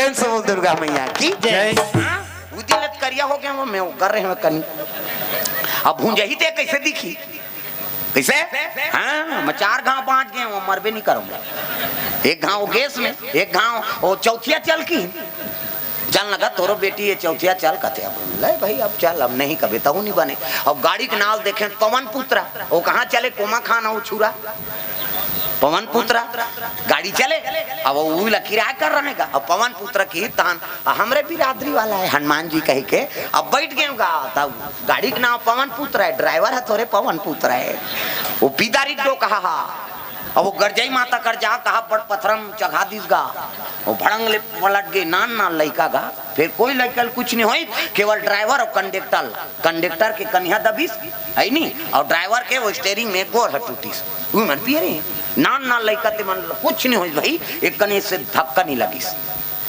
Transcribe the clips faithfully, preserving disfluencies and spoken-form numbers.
प्रेम से बोल दुर्गा मैया की जय। हाँ? उदी लत करिया हो गया, वो मैं कर रहे हैं कनी। अब भूंजही ते कैसे दिखी? कैसे? हाँ, मैं चार घाव बांट गए, वो मरबे नहीं करूंगा। एक घाव गैस में, एक घाव वो चौथिया चल की। चल लगा तोरो बेटी ये चौथिया चल कहते, अब ले भाई, अब चल, अब नहीं कभी तहु नहीं बने। अब गाड़ी के नाल देखे पवन पुत्रा, वो कहाँ चले, कोमा खान हो छुरा। पवन पुत्र गाड़ी चले, अब वो ला किराया कर रहेगा। अब पवन पुत्र की तान हमरे बिरादरी वाला है हनुमान जी कह के, अब बैठ गए गा। तब गाड़ी के नाम पवन पुत्र है, ड्राइवर है थोड़े पवन पुत्र है, वो पीदारी डो कहा हा। अब वो गरजई माता कर जा कहा, बड़ पथरम चघा दिस गा, वो भड़ंग ले पलट गए नान नान लइका गा। फिर कोई लइका ल कुछ नहीं होई, केवल ड्राइवर और कंडक्टर, कंडक्टर के कनिहा दबिस, है नी, और ड्राइवर के वो स्टेयरिंग में गोर ह टूटिस। उ मन पिए रे, नान नान लइका ते मन कुछ नहीं होई भाई, एक कने से धक्का नहीं लगिस।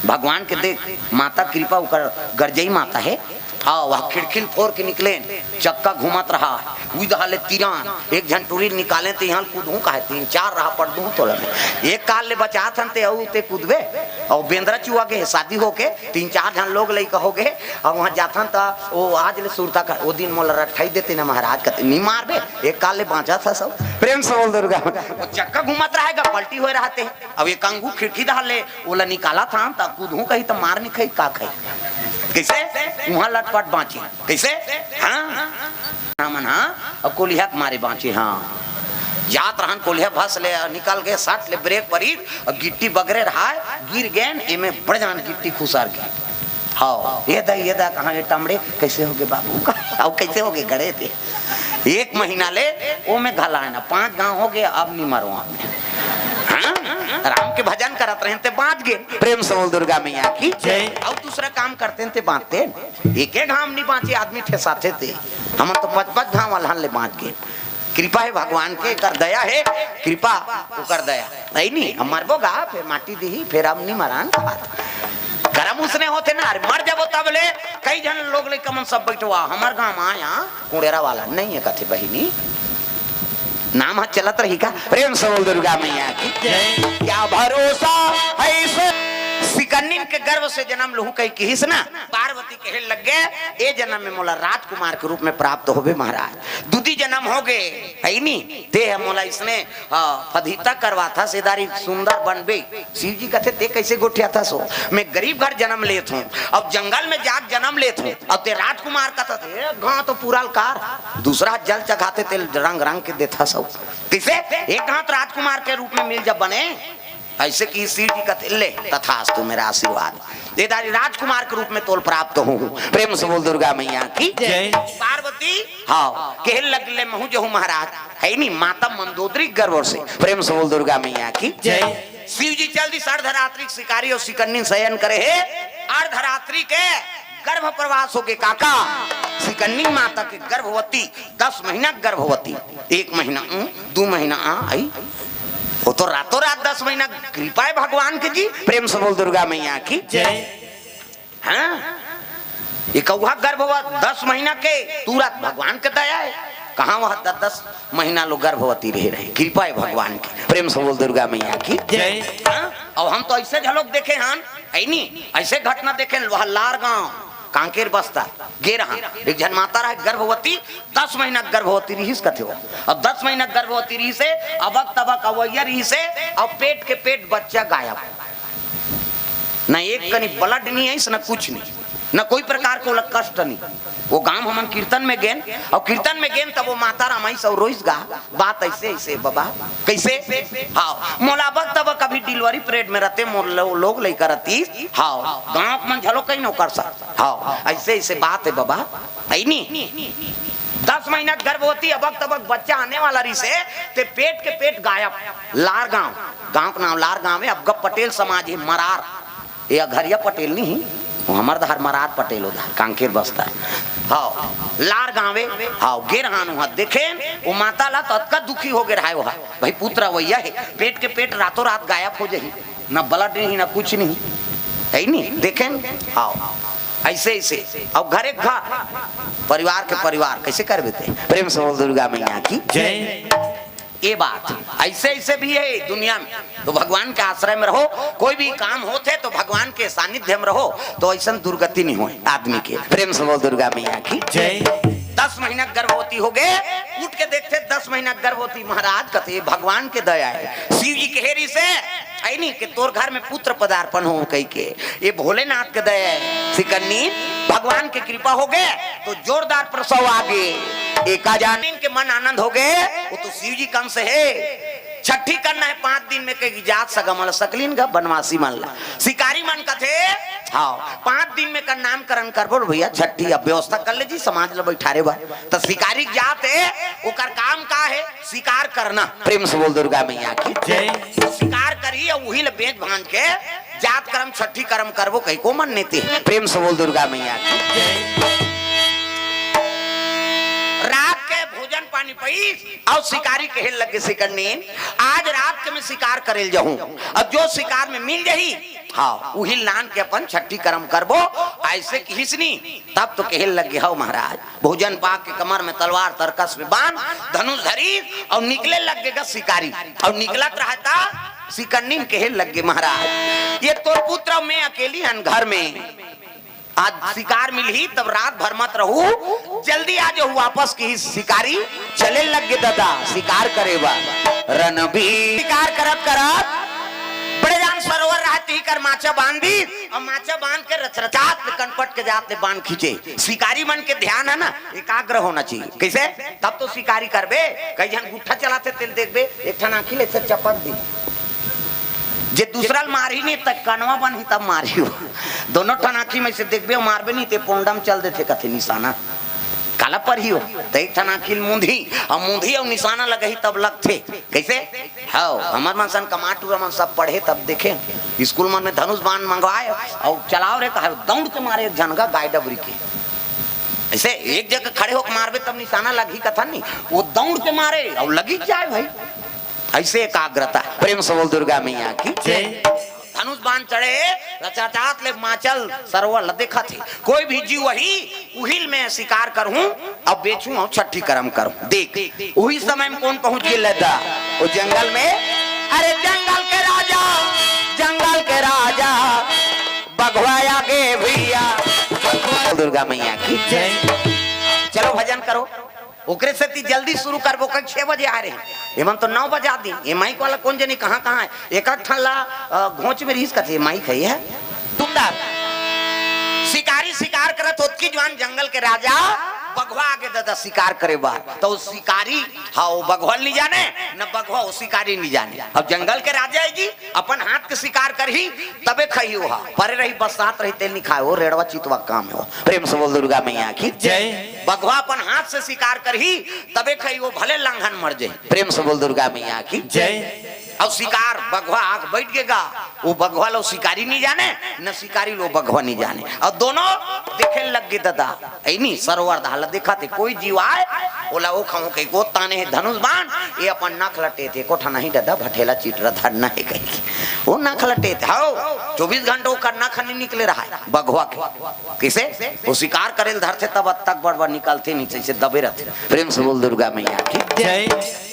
भगवान के देख, माता कृपा उकर गरजई माता है। हाँ, वह खिड़किन फोर के निकलेन, चक्का घूमत रहा, उई दहा ले तिरान, एक झन टूरी निकालेन ते यहाँ कूदहूँ कहे, तीन चार रहा पड़ दूँ तोला में। एक काल ले बचात हन ते अउ ते कूदबे, और बेंदरा चुआ के शादी होके तीन चार झन लोग लइका हो गए, अब वहाँ जाथन त वो आज ले सुरता कर, वो दिन मोला रट्ठाई देते ना महाराज, कहते, "नहीं मारबे, एक काल ले बाँचा था सब।" प्रेम से बोल दुर्गा। वो चक्का घूमत रहेगा, पलटी होए रहते हैं। अब एक अंगू खिड़की दहा ले, ओला निकाला था, तब कूदहूँ कही, तब मार नहीं खाई, का खाई? कैसे? वहाँ लटपट बाँची। कैसे? हाँ? हाँ, मन, हाँ? अब कोलिहा के मारे बाँची, हाँ। जात रहन कोलिहा भस ले, निकल गए, सट ले ब्रेक परी, और गिट्टी बगरे रहा, गिर गए, एमे बड़ जान गिट्टी खुसर गए। हाँ, ये दा, ये दा, कहाँ ये टमड़े? कैसे हो गए बाबू? अब कैसे हो गए? गड़े थे। एक महीना ले, ओ में घला है ना, पाँच घाव हो गए, अब नहीं मरो आपने। हाँ? राम के भजन करत रहे ते बाँच गए। प्रेम से बोल दुर्गा मैया की जय। और दूसरा काम करते ते बाँचते। एक एक घाम नहीं बाँचे, आदमी ठेसाथे थे। हमन तो पच पच घाम अलहन ले बाँच गए। कृपा है भगवान के, कर दया है, कृपा ओकर दया। नहीं, नहीं, हम मरबो गा, फिर माटी दीही, फिर हम नहीं मरान बात। करम उसने होते ना, अरे मर जाबो तब ले, कई झन लोग ले कमन सब बैठवा, हमर गाँव आया, कुड़ेरा वाला नहीं है कथे बहिनी। नाम ह चलत रही का? प्रेम से बोल दुर्गा मैया की जय। क्या भरोसा है इस सिकन्निन के गर्भ से जन्म लूहूं कही किहिस ना, पार्वती कहे लग गए, "ए जन्म में मोला राजकुमार के रूप में प्राप्त होबे महाराज, दुदी जन्म हो गए, है नी? ते ह मोला इसने, अ, फधिता करवा था, सेदारी सुंदर बनबे।" शिव जी कहते, "ते कैसे गोठिया था सो? मैं गरीब घर जन्म लेत हूँ, अब जंगल में जाके जन्म लेत हूँ, अब ते राजकुमार कहता थे, गाँव तो पूरा कार, दूसरा जल चघाते ते रंग रंग के देता सब। कैसे एक हाथ राजकुमार के रूप में मिल जब बने।" ऐसे कि शिव जी कहते, "ले, तथास्तु, मेरा आशीर्वाद, ये दारी राजकुमार के रूप में तोल प्राप्त हूँ।" प्रेम से बोल दुर्गा मैया की जय। पार्वती, हाँ, कहे लग ले, "महू जहू महाराज, है नी माता मंदोदरी गर्भ से।" प्रेम से बोल दुर्गा मैया की जय। शिव जी चल दी अर्धरात्रि के शिकारी और सिकन्नी शयन करे है। अर्धरात्रि के गर्भ प्रवास हो गए काका, सिकन्नी माता के गर्भवती, दस महीना गर्भवती, एक महीना ऊं, दो महीना आ आई, वो तो रातों रात दस महीना। कृपा है भगवान की जी। प्रेम से बोल दुर्गा मैया की जय। हाँ, ये कौहा गर्भवत दस महीना के, तुरंत भगवान के दया है। कहाँ वह दस दस महीना लोग गर्भवती रहे रहे, कृपा है भगवान की। प्रेम से बोल दुर्गा मैया की जय। हाँ? और हम तो ऐसे झलक देखे हन, ऐ नी, ऐसे घटना देखे हन, वह लार गांव, कांकेर बस्तर, गे रहा, एक झन माता रहे गर्भवती, दस महीना गर्भवती रहिस कथे हो। अब दस महीना गर्भवती रहिस हे, अबक तबक अवैया रहिस हे, अब पेट के पेट बच्चा गायब। न एक कनी ब्लड नहीं आइस, न कुछ नहीं, न कोई प्रकार के ओला कष्ट नहीं। वो गांव हमन कीर्तन में गेन, और कीर्तन में गेन तब वो माता राम आइस और रोइस गा, बात ऐसे ऐसे बाबा, कैसे? हाँ, मोला बक तब कभी डिलीवरी पीरियड में रहते, मोर लो-, लोग लइका रहतीस। हाँ, गांव के मन झलो कहीं नौकर सा। हाँ, ऐसे ऐसे बात है बाबा, है नी। दस महीना गर्भवती, अबक तबक बच्चा आने वाला रहिस हे, ते पेट के पेट गायब। लार गांव, गांव के नाम लार गांव है। अब गप पटेल समाज है, मरार, ये अघरिया पटेल नहीं, वो हमर दहर मरार पटेल उधर कांकेर बस्तर। हाँ, लार गांव है। हाँ, गे रहान वहाँ देखेन, वो माता ला तो अतका दुखी हो गे रहा है वहाँ, भाई पुत्र अवैया है, पेट के पेट रातों रात गायब हो जाही, ना ब्लड नहीं, ना कुछ नहीं, है नी, देखेन। हाँ, ऐसे ऐसे, और घर एक घर, परिवार के परिवार कैसे कर देते? प्रेम से बोल दुर्गा मैया की जय। ये बात है, ऐसे ऐसे भी है दुनिया में। तो भगवान के आश्रय में रहो, कोई भी काम होथे तो भगवान के सानिध्य में रहो, तो ऐसन दुर्गति नहीं होय आदमी के। प्रेम से बोल दुर्गा मैया की जय। दस महीना गर्भवती हो गए, उठ के देखथे दस महीना गर्भवती। महाराज कथे भगवान के दया है, शिव जी के हेरी से ऐनी के तोर घर में पुत्र पदार्पण हो कही के। ये भोलेनाथ के दया है सिकन्नी, भगवान के कृपा हो गए तो जोरदार प्रसव आ गए। एका जानिन के मन आनंद हो गए, वो तो शिव जी कम से है। छठी करना है पांच दिन में, कही जात सगा मन ल सकलीन गा बनवासी मन ला। शिकारी मन कथे, हाँ, पांच दिन में कर नामकरण करबो भैया, छठी अब व्यवस्था कर ले जी, समाज ल बैठारे बा। तो शिकारी जात है, ओकर काम का है? शिकार करना। प्रेम से बोल दुर्गा मैया की जय। शिकार करी और वही ल बेच भांज के जात करम छठी करम करबो कही को मन नेते। प्रेम से बोल दुर्गा मैया की जय। रात के भोजन पानी पईस और शिकारी कहे लगे सिकन्नी, आज रात के मैं शिकार करेल जाहूं, अब जो शिकार में मिल जाही, हाँ, उही लान के अपन छठी करम करबो। ऐसे किहिस नी, तब तो कहे लगे, हव महाराज। भोजन पा के कमर में तलवार तरकस में बांध, धनुष धरी और निकले लगे गा शिकारी। और निकलत रहता सिकन्नी कहे लगे, महाराज, ये तोर पुत्र, मैं अकेली हन घर में, आज शिकार मिलही तब रात भर मत रहू, जल्दी आ जाहू वापस। कही शिकारी चले लगे दादा शिकार करे बा। रणबीर शिकार करत करत बड़े जान सरोवर रहती कर माचा बांध दी, और माचा बांध के रचरचात ले कनपट के जात ले बांध खींचे। शिकारी मन के ध्यान है ना, एकाग्र होना चाहिए। कैसे? तब तो शिकारी करबे। कई झन गुट्ठा चलाथे तेल देखबे, एक ठन आंखी ले से चपक दी, जे दूसरा ल मारही नहीं त कनवा बनही तब मारही हो। दोनों ठन आंखी में से देखबे, मारबे नहीं ते पोंडम चल देथे कथे निशाना। काला परही हो, त एक ठन आंखी ल मूंदही, और मूंदही और निशाना लगही तब लगथे। कैसे? हव, हमर मन सन कमार टूरा मन सब पढ़े तब देखे, स्कूल मन में धनुष बाण मंगवाए और चलाओ रे कहा, दौड़ के मारे एक झन गा गाय डबरी के। ऐसे एक जगह खड़े होकर मारबे तब निशाना लगही कथन नहीं, वो दौड़ के मारे और लगी जाए भाई। ऐसे एकाग्रता। प्रेम से बोल दुर्गा मैया की जय। धनुष बाण चढ़े, रचाचात ले माचल सरोवर ल देखा थे। कोई भी जीव वही उहिल में शिकार करहूं, अब बेचूं और छठी करम करहूं। देख, उही समय में कौन पहुंच गए लद्दा? वो जंगल में, अरे जंगल के राजा, जंगल के राजा, बघवा आ गे भैया। दुर्गा मैया की जय। चलो भजन करो। ओकरे सेती जल्दी शुरू करबो, कल छह बजे आ रहे हैं। एमन तो नौ बजा दी। ये माइक वाला कौन जनी कहाँ कहाँ है? एक आध ठन ला, अ, घोंच में रिहिस कथे, माइक है ये? तुमदार। शिकारी शिकार करत ओतकी जुवान जंगल के राजा बघवा आगे दादा शिकार करे बार। तो शिकारी, हाँ, वो बघवा ल नहीं जाने, न बघवा वो शिकारी नहीं जाने। अब जंगल के राजा है जी, अपन हाथ के शिकार करही, तबे खाही वो हा। परे रही, बस्सात रही, तेल नहीं खाए, वो रेड़वा चितवा काम है वो। प्रेम से बोल दुर्गा मैया की जय। बघवा अपन हाथ से शिकार करही, तबे खाही वो, भले लांघन मर जाए। प्रेम से बोल दुर्गा मैया की जय। और शिकार बघवा आग बैठ गेगा, वो बघवा लो शिकारी नहीं जाने, न शिकारी लो बघवा नहीं जाने। और दोनों देखे लग गए दादा, ऐनी सरोवर धाला देखा थे, कोई जीव आए, बोला वो खाऊं कहीं को ताने है धनुष बाण, ये अपन नख लटे थे, कोठा नहीं दादा, भठेला चिटरा धरना है कहीं की। वो नख लटे थे, हाओ, चौबीस घंटे वो करना खानी निकले रहा है, बघवा के। किसे? वो शिकार करेल धरथे तब तक बड़ बड़ निकलथे नहीं, जैसे दबे रहथे। प्रेम से बोल दुर्गा मैया की जय।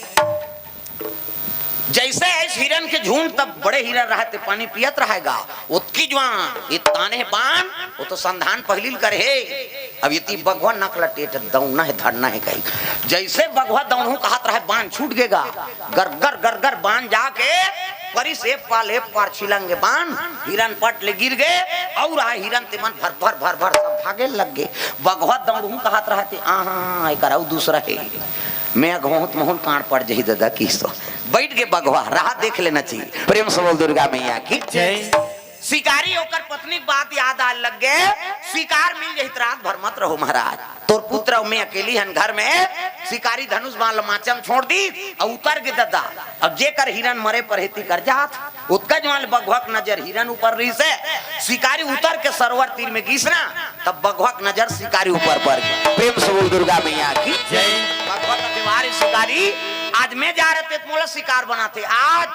जैसे ऐस हिरन के झुंड तब बड़े हिरन रहते, पानी पियत रहेगा, ओतकी जुवान, ये ताने बाण, वो तो संधान पहिली ल करे हे। अब ये ती बघवा नक लटेट दौड़ना है, धरना है कहीं। जैसे बघवा दौड़हूं कहत रहे, बाण छूट गेगा, गरगर गरगर बाण जाके परिस, ए पाल ए पार छिलंगे बाण, हिरन पट ले गिर गए, और आ हिरन ते मन भर भर भर भर सब भागे लग गए। बघवा दौड़हूं कहत रहते, आहा, एकर अउ दूसरा है। मैं अघोहत महूल कांड पड़ जही दादा की सो। बैठ के बघवा रहा देख लेना चाहिए। प्रेम से बोल दुर्गा मैया की जय। शिकारी ओकर पत्नी के बात याद आए लग गए, शिकार मिल जही त रात भर मत रहो महाराज। तोर पुत्र अउ मैं अकेली हन घर में, शिकारी धनुष बाण ल माचम छोड़ दी, अउ उतर गे दादा। अब जेकर हिरन मरे पर हेती कर जात, ओतका जुवान ले बघवा के नजर हिरन ऊपर रहिस हे। शिकारी उतर के सरोवर तीर में गिस ना, तब बघवा के नजर शिकारी ऊपर पड़ गे। प्रेम से बोल दुर्गा मैया की जय। बघवा का त्योहार है शिकारी, आज मैं जा रहे थे, मोला शिकार बनाते, आज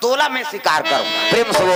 तोला मैं शिकार करूं। प्रेम से बोल।